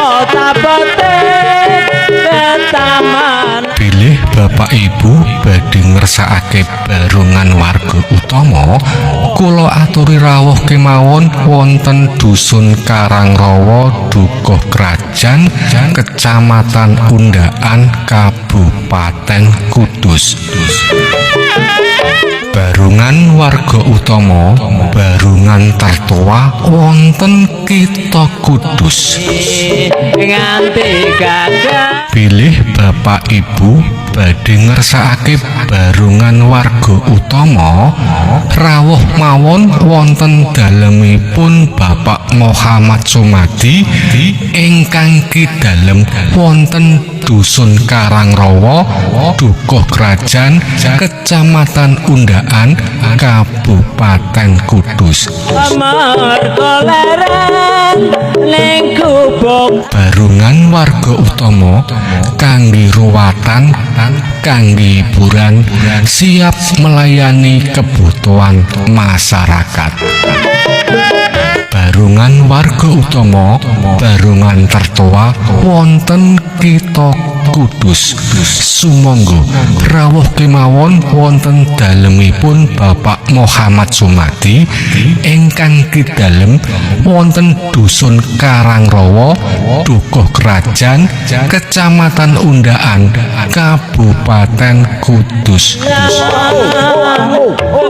Abot-abote taman. Bilih Bapak Ibu badhe ngersakake Barongan Warga Utama, kula aturi rawuh kemawon wonten Dusun Karangrowo, Dukuh Krajan, Kecamatan Undaan, Kabupaten Kudus. Barongan Warga Utama, barongan tertua wonten Kitha Kudus. Nganti gagal. Bilih Bapak Ibu badhe ngersakake Barongan Warga Utama, rawuh mawon wonten dalemipun Bapak Muhammad Sumadi ingkang kidalem wonten Dusun Karangrowo, Dukuh Krajan, Kecamatan Undaan, Kabupaten Kudus. Mergo leren ning gubuk. Barongan Warga Utama kangge ruwatan, kangge hiburan, siap melayani kebutuhan masyarakat. Barongan Warga Utama, barongan tertua wonten Kitha Kudus. Sumangga rawuh kemawon wonten dalemipun Bapak Muhammad Sumadi ingkang kidalem wonten Dusun Karangrowo, Dukuh Krajan, Kecamatan Undaan, Kabupaten Kudus. Oh.